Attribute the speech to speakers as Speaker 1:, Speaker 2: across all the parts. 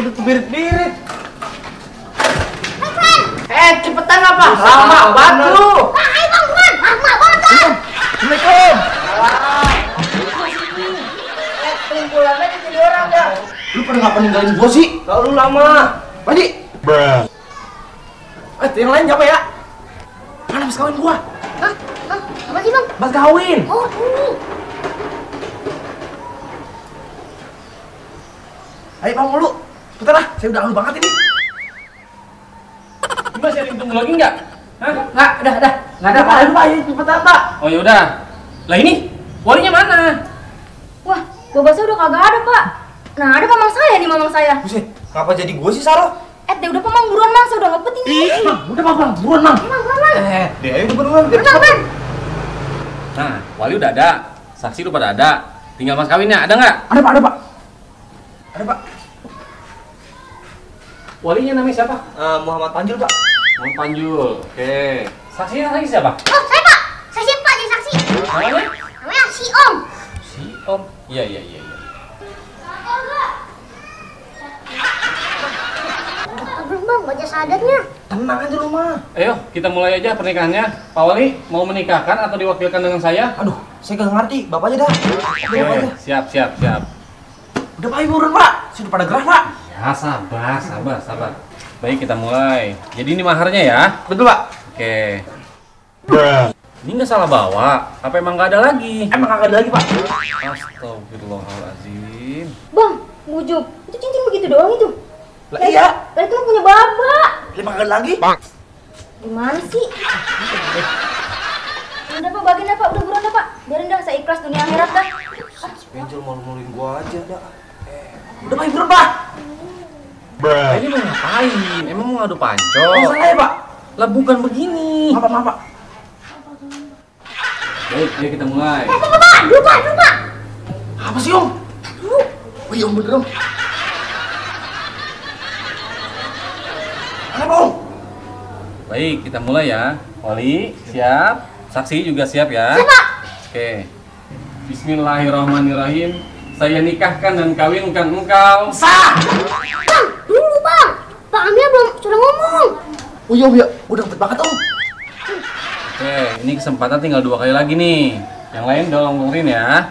Speaker 1: Udah terbirit-birit.
Speaker 2: Cepetan apa? Lama banget lu.
Speaker 3: Ayo bang, buruan. Lama banget bang.
Speaker 1: Assalamualaikum.
Speaker 2: Kumpulan aja jadi orang ya.
Speaker 1: Lu pada ngapa ninggalin gua sih?
Speaker 2: Kalau lu lama.
Speaker 1: Padi. Yang lain siapa ya? Mana mas kawin gua?
Speaker 3: Hah? Apa sih bang?
Speaker 1: Mas kawin.
Speaker 3: Oh ini.
Speaker 1: Ayo bang mulu. Bentar lah, saya udah halu banget ini.
Speaker 4: Masih ada yang tunggu lagi nggak? Hah?
Speaker 2: Nggak ada. Nggak ada apa?
Speaker 1: Pak, ayo cepetan pak.
Speaker 4: Oh yaudah. Lah ini walinya mana?
Speaker 3: Wah, bapak saya udah kagak ada pak. Nah ada mamang saya nih mamang saya.
Speaker 1: Buset, ngapa jadi gua sih Saro?
Speaker 3: Deh udah mamang buruan mang, saya udah ngepet ini.
Speaker 1: Mang, udah bang, buruan mang.
Speaker 3: Mang, buruan.
Speaker 1: Deh ayo buruan, biar
Speaker 3: Bang, bang.
Speaker 4: Nah, wali udah ada, saksi lu pada ada. Tinggal mas kawinnya, ada nggak?
Speaker 1: Ada pak, ada pak. Ada pak.
Speaker 4: Walinya namanya siapa?
Speaker 1: Muhammad Panjul pak.
Speaker 4: Muhammad Panjul. Oke. Saksinya lagi siapa?
Speaker 3: Oh saya pak. Saya siap pak jadi saksi.
Speaker 4: Namanya?
Speaker 3: Namanya si Om.
Speaker 4: Si Om. Iya.
Speaker 3: Belum bang, baca syahadatnya.
Speaker 1: Tenang aja lu mah.
Speaker 4: Ayo, kita mulai aja pernikahannya. Pak Wali, mau menikahkan atau diwakilkan dengan saya?
Speaker 1: Aduh, saya gak ngerti. Bapak aja dah. Udah
Speaker 4: Oke,
Speaker 1: aja.
Speaker 4: siap.
Speaker 1: Udah pak, ayo buruan pak. Sudah pada gerah pak.
Speaker 4: Ya, sabar. Baik, kita mulai. Jadi ini maharnya ya?
Speaker 1: Betul pak.
Speaker 4: Oke. Ini nggak salah bawa. Apa emang nggak ada lagi?
Speaker 1: Emang kagak ada lagi pak.
Speaker 4: Astagfirullahaladzim.
Speaker 3: Bang, bujuk. Itu cincin begitu doang itu.
Speaker 1: Lah iya.
Speaker 3: Lah itu mah punya bapak.
Speaker 1: Emang kagak ada lagi.
Speaker 3: Gimana sih? Udah pak, bagian apa? Udah buruan dah pak. Biarin dah, saya ikhlas dunia akhirat dah.
Speaker 1: Penjol malu-maluin gua aja dah. Udah pak, buruan pak.
Speaker 4: Nah, ini mau ngapain? Emang mau ngadu
Speaker 1: Oh,
Speaker 4: pancol?
Speaker 1: salah ya pak.
Speaker 4: Lah bukan begini.
Speaker 1: Maaf pak.
Speaker 4: Baik, ayo kita mulai.
Speaker 3: Lupa.
Speaker 1: Apa sih om? Oh iya om bener om. Apa om?
Speaker 4: Baik, kita mulai ya. Wali, siap. Saksi juga siap ya.
Speaker 3: Siap pak.
Speaker 4: Oke. Bismillahirrahmanirrahim. Saya nikahkan dan kawinkan engkau.
Speaker 1: Sah.
Speaker 3: Bang, dulu bang. Pak Amir belum sudah ngomong.
Speaker 1: Oh iya om ya. Udah cepet banget om.
Speaker 4: Oke, ini kesempatan tinggal 2 kali lagi nih. Yang lain tolong dengerin ya.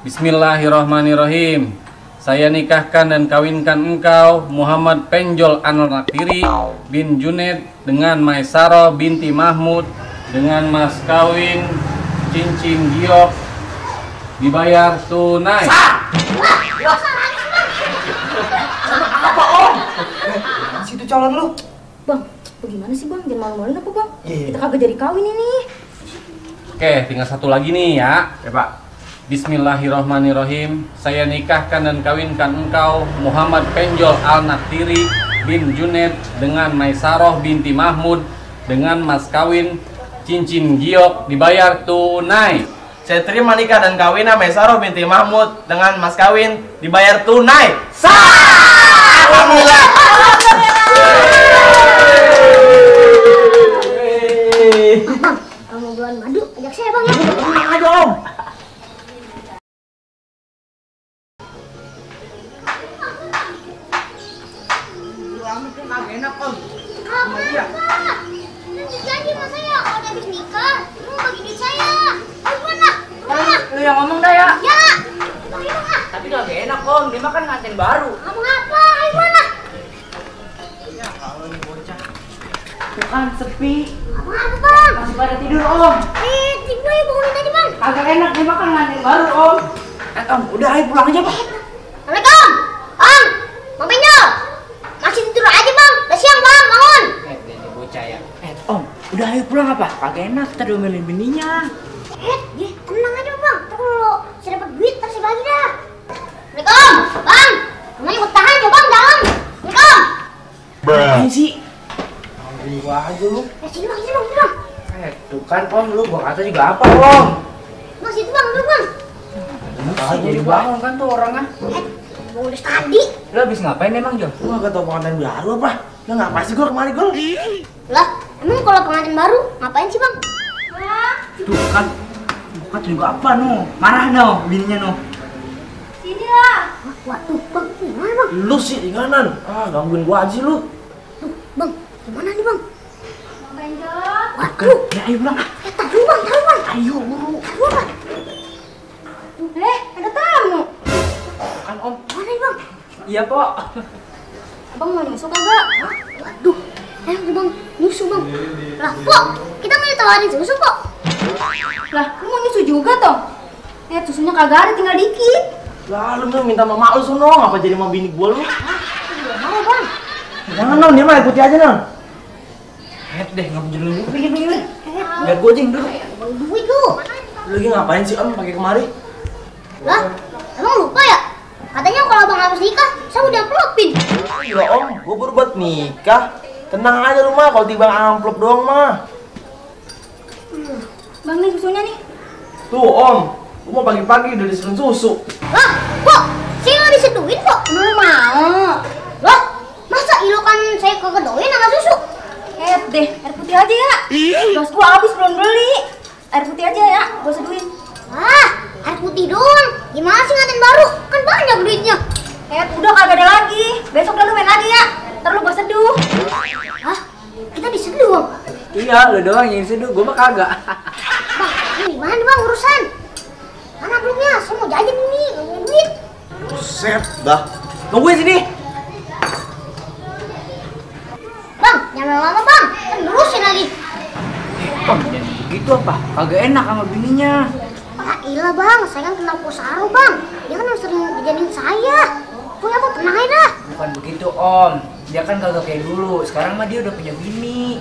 Speaker 4: Bismillahirrahmanirrahim. Saya nikahkan dan kawinkan engkau Muhammad Penjol Al-Naktiri bin Junaid dengan Maisaro binti Mahmud dengan mas kawin cincin giok dibayar tunai.
Speaker 1: Apa om? Situ calon lu.
Speaker 3: Bang, bagaimana sih bang? Jangan malu-maluin apa bang?
Speaker 1: Iya.
Speaker 3: Kita kagak jadi kawin ini.
Speaker 4: Oke, tinggal satu lagi nih ya.
Speaker 1: Ya pak.
Speaker 4: Bismillahirrahmanirrahim. Saya nikahkan dan kawinkan engkau Muhammad Penjol Al-Naktiri bin Junaid dengan Maisaroh binti Mahmud dengan mas kawin cincin giok dibayar tunai.
Speaker 2: Saya terima nikah dan kawin sama Saroh binti Mahmud dengan mas kawin dibayar tunai. Sah! Alhamdulillah.
Speaker 3: Bang, kamu bulan madu, ajak saya bang ya.
Speaker 1: Tenang aja om.
Speaker 3: Nanti janji sama saya kalau udah habis nikah, mau bagi duit saya. Ayo buruan lah.
Speaker 2: Lu yang ngomong dah ya.
Speaker 3: Ya. Bang, ayo bang.
Speaker 2: Tapi gak enak om, dia makan nganten baru.
Speaker 3: Ngomong apa? Ayo buruan lah.
Speaker 2: Ya kalau ini bocah. Bukan sepi,
Speaker 3: Ngomong apa bang?
Speaker 2: masih pada tidur om.
Speaker 3: Tidur aja bangunin aja bang.
Speaker 2: Agak enak dia makan nganten baru om. Om, udah ayo pulang aja pak.
Speaker 3: Assalamualaikum. Bang, Bang Penjol. Masih tidur aja bang. Udah siang bang, bangun.
Speaker 2: Ini bocah ya. Om, udah ayo pulang apa? Kagak enak, kita diomelin bininya.
Speaker 3: Dia tenang aja bang. Ntar kalau saya dapat duit, ntar saya bagi dah. Assalamualaikum, bang. Namanya gue tahan ya bang dalam. Assalamualaikum.
Speaker 2: Ngapain sih?
Speaker 1: Gua aja lu.
Speaker 3: Sini bang, sini bang.
Speaker 2: Tuh kan om, lu gua kata juga apa om?
Speaker 3: Bang, situ bang, dulu bang.
Speaker 2: Ah, jadi bangun kan tuh orangnya.
Speaker 3: Bang udah tadi.
Speaker 2: Lu habis ngapain emang Jo?
Speaker 1: Lu gak tau pengantin baru apa? Lu ngapain sih gua kemari gua?
Speaker 3: Lah, emang kalau pengantin baru ngapain sih bang?
Speaker 2: Tuh kan, bukan juga apa no? Marah no, bininya no.
Speaker 3: Sini lah. Waduh, bang, gimana bang?
Speaker 1: Lu sih ringanan. Gangguin gua aja lu.
Speaker 3: Tuh, bang, gimana nih bang?
Speaker 1: Waduh, ya ayo pulang.
Speaker 3: Tahu bang, tahu bang.
Speaker 1: Ayo buru.
Speaker 3: Tahu bang. Ada tamu.
Speaker 1: Kan Om.
Speaker 3: Mana nih bang?
Speaker 1: Iya, Pak.
Speaker 3: Abang mau nyusu kagak? Waduh, ayo bang, nyusu bang. Lah, Pok, kita mau ditawarin susu, Pok.
Speaker 5: Lah, lu mau nyusu juga toh? Susunya kagak ada, tinggal dikit.
Speaker 1: Lah, lu minta mama lu sono, ngapa jadi sama bini gua lu?
Speaker 3: Gak mau bang.
Speaker 1: Jangan Non, dia mah ikuti aja Non. Deh, ngapa jadi lu begini. Biar gua aja yang duduk.
Speaker 3: Bang duit lu.
Speaker 1: Lu lagi ngapain sih Om pakai kemari?
Speaker 3: Lah, emang lupa ya? Katanya kalau abang habis nikah, saya udah amplopin.
Speaker 1: Iya Om, gua baru buat nikah. Tenang aja lu mah, kalau tiba amplop doang mah.
Speaker 5: Bang, nih susunya nih.
Speaker 1: Tuh Om, gua mau pagi-pagi udah diseduhin susu.
Speaker 3: Lah, Pok, saya nggak diseduhin kok.
Speaker 5: Lu mau?
Speaker 3: Lah, masa ilokan saya kagak doyan sama susu?
Speaker 5: Deh, air putih aja ya. Gas gua habis belum beli. Air putih aja ya, gua seduhin.
Speaker 3: Air putih doang. Gimana sih ngantin baru? Kan banyak duitnya.
Speaker 5: Udah kagak ada lagi. Besok dah lu main lagi ya. Ntar lu gua seduh.
Speaker 3: Hah? Kita diseduh, Bang?
Speaker 6: Iya, lu doang yang seduh, gua mah kagak.
Speaker 3: Bang, ini gimana nih Bang urusan? Mana belumnya? Saya mau jajan nih, nggak punya duit.
Speaker 1: Buset, dah. Tungguin sini.
Speaker 3: Bang, jangan lama Bang. Kan nerusin lagi.
Speaker 6: Bang, jangan begitu apa? Kagak enak sama bininya.
Speaker 3: Ilah Bang, saya kan kenal Posaro Bang. Dia kan sering jajanin saya. Punya apa? Tenang aja dah.
Speaker 6: Bukan begitu, Om. Dia kan kagak kayak dulu. Sekarang mah dia udah punya bini.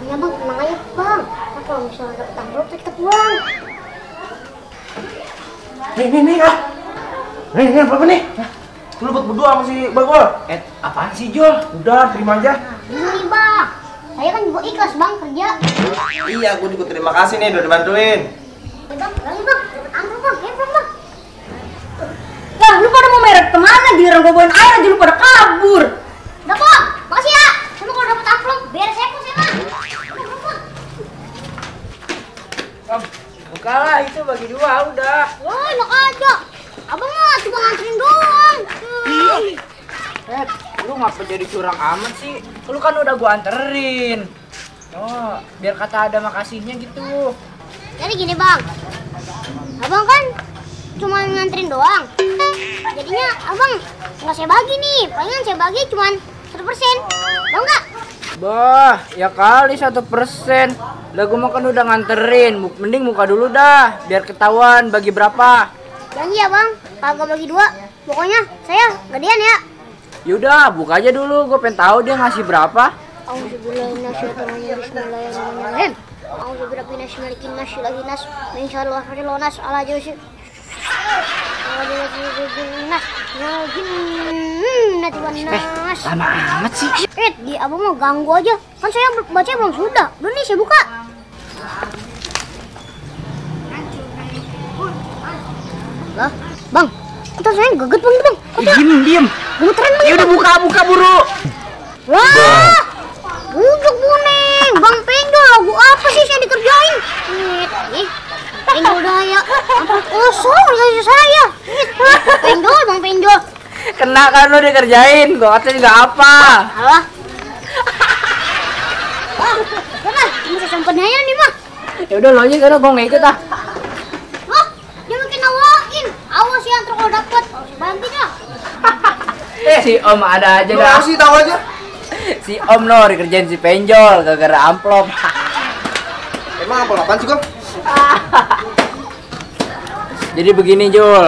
Speaker 3: Ya Bang, tenang aja Bang. Nah, kalau misalnya dapet amplop, kita pulang.
Speaker 1: Nih, ah. Nih, apa nih? Lu buat berdua sama si Bagol.
Speaker 6: Apaan sih, Jol?
Speaker 1: Udah, terima aja.
Speaker 3: Ini Bang, saya kan juga ikhlas Bang kerja.
Speaker 2: Iya, aku juga terima kasih nih udah dibantuin.
Speaker 3: Ya Bang, lagi Bang, amplop Bang, amplop Bang.
Speaker 5: Lah, lu pada mau merek kemana? Giliran gua bawain air aja lu pada kabur.
Speaker 3: Udah Bang, makasih ya. Saya mau kalau dapet amplop, biar saya pun saya Bang.
Speaker 6: Om, bukalah itu bagi dua udah.
Speaker 3: Wah, enak aja. Abang mah cuma nganterin doang.
Speaker 6: Lu ngapa jadi curang amat sih? Lu kan udah gua anterin. Oh, biar kata ada makasihnya gitu.
Speaker 3: Jadi gini Bang, Abang kan cuma nganterin doang. Jadinya Abang nggak saya bagi nih. Palingan saya bagi cuma 1%. Mau nggak?
Speaker 6: Bah, ya kali 1%. Lah gua makan udah nganterin. Mending muka dulu dah, biar ketahuan bagi berapa.
Speaker 3: Janji ya Bang, kalau bagi 2, pokoknya saya gedean ya.
Speaker 6: Yaudah, buka aja dulu. Gua pengen tahu dia ngasih berapa.
Speaker 3: Bismillahirrahmanirrahim.
Speaker 6: Lama amat sih.
Speaker 3: Di abang mau ganggu aja. Kan saya baca belum sudah. Udah nih saya buka. Lah, Bang. Kita saya geget Bang, Bang.
Speaker 6: Diem.
Speaker 3: Gemeteran Bang.
Speaker 6: Ya udah buka buru.
Speaker 3: Wah. Bujuk kuning. Bang Penjol, lagu apa sih yang dikerjain? Penjol daya. Apa kosong kasih saya? Bang Penjol.
Speaker 6: Kena kan lu dikerjain. Gua kata juga apa.
Speaker 3: Alah. Wah, udah bisa sampai aja nih mah.
Speaker 6: Ya udah lo aja karena gua nggak ikut ah.
Speaker 3: Wah, dia makin nawain. Awas ya ntar kalau dapet. Bantu dah.
Speaker 6: Si Om ada aja
Speaker 1: Lu
Speaker 6: dah.
Speaker 1: kasih tahu aja.
Speaker 6: Si Om lo dikerjain si Penjol gara-gara amplop.
Speaker 1: Emang apaan sih, Gom?
Speaker 6: Jadi begini Jul.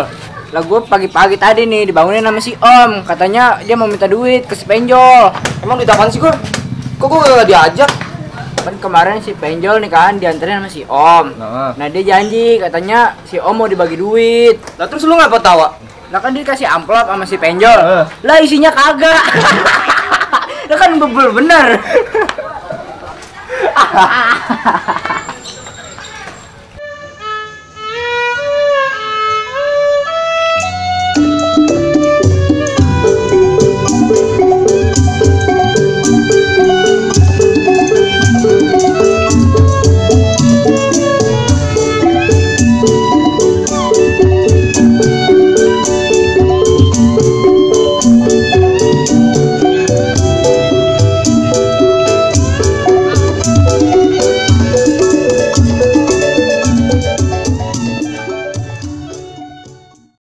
Speaker 6: Lah gue pagi-pagi tadi nih dibangunin sama si Om. Katanya dia mau minta duit ke si Penjol.
Speaker 1: Emang duit apaan sih, Gom? Kok gua gak diajak?
Speaker 6: Kan kemarin si Penjol nih kan dianterin sama si Om. Nah dia janji katanya si Om mau dibagi duit.
Speaker 1: Lah terus lu ngapa tawa?
Speaker 6: Lah kan dia kasih amplop sama si Penjol. Lah isinya kagak. Lah kan bebel bener.